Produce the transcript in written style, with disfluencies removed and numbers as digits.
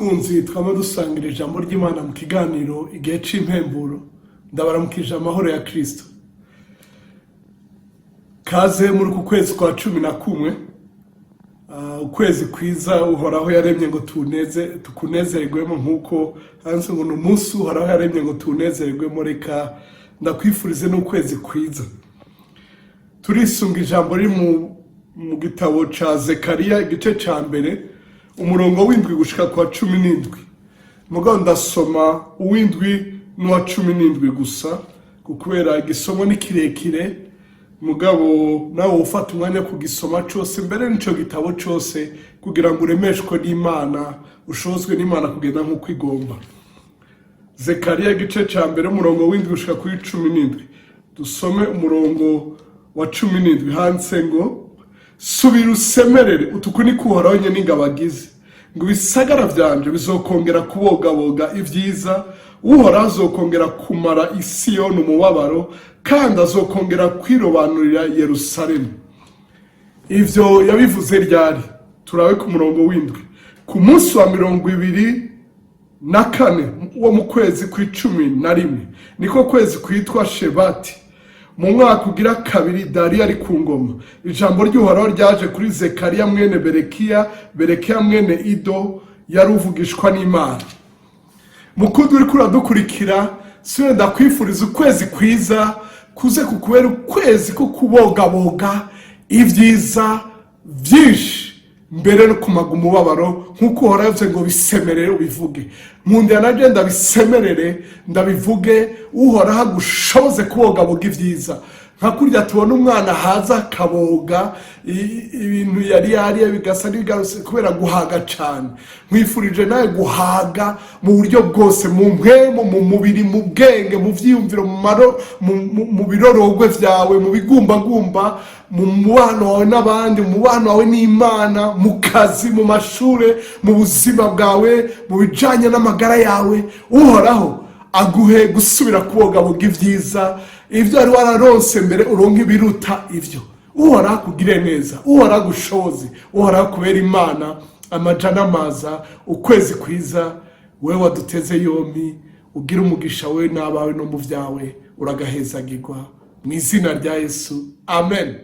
Bakunzi twama dusangira ijambo ry'Imana mu kiganiro Igihe c'Impemburo, ndabaramukije amahoro ya Kristo. Kaze muri uku kwezi kwa 11, ukwezi kwiza Uhoraho yaremye ngo tuneze tukunezerwemo, nk'uko handitse ngo ni umunsi Uhoraho yaremye ngo tunezerwemo. Reka ndakwifurize n'ukwezi kwiza. Turisunga ijambo riri mu gitabo ca Zekariya, igice ca mbere, umurongo w'indwi gushika kwa 17. Mugabo ndasoma uw'indwi n'uwa 17 gusa, kubera igisomo ni kirekire. Mugabo nawe ufata umwanya wo kugisoma cose, mbere n'ico gitabo cose, kugira ngo uremeshwe n'Imana, ushozwe n'Imana kugenda nk'uko igomba. Zekariya, igice ca mbere, umurongo w'indwi gushika kuri 17. Dusome umurongo wa 17. Handitse ngo: "Subira usemerere utuku niko Uhoraho nyene ingabo agize, ngo ibisagara vyanje bizokongera kubogaboga ivyiza. Uhoraho azokongera kumara Isiyoni umubabaro, kandi azokongera kwirobanurira Yerusalemu." Ivyo yabivuze ryari? Turabe ku murongo w'indwi: ku munsi wa 24 wo mu kwezi kw'11, niko kwezi kwitwa Shebati, mu mwaka ugira kabiri Dariyo ari ku ngoma, ijambo ry'Uhoraho ryaje kuri Zekariya mwene Berekiya, Berekiya mwene Ido, yari uvugishwa n'Imana. Mukundi uriko uradukurikira, siwe ndakwifuriza ukwezi kwiza, kuze kukubera ukwezi ko kubogaboga ibyiza byinshi, mbere no kumaga umubabaro, nk'uko Uhoraho yavuze ngo bisemerere ubivuge. Nkundira naje ndabisemerere, ndabivuge. Uhoraho agushoboze kubogaboga ibyiza, nka kurya tubona umwana haza akaboga ibintu yari yariye bigasa n'ibigarutse kubera guhaga cane. Nkwifurije nawe guhaga mu buryo bwose, mu mpwemu, mu mubiri, mu bwenge, mu vyiyumviro, mu maro, mu birorogwe vyawe, mu bigumbagumba, mu mubano wawe n'abandi, mu mubano wawe n'Imana, mu kazi, mu mashure, mu buzima bwawe, mu bijanye n'amagara yawe. Uhoraho aguhe gusubira kubogaboga ibyiza, ibyo wari wararonse mbere, uronke ibiruta ibyo. Uhoraho akugire neza, Uhoraho agushoboze, Uhoraho kubera Imana amaja n'amaza. Ukwezi kwiza, wewe waduteze yombi, ugira umugisha wewe n'abawe no mu byawe, uragahezagirwa mu izina rya Yesu, amen.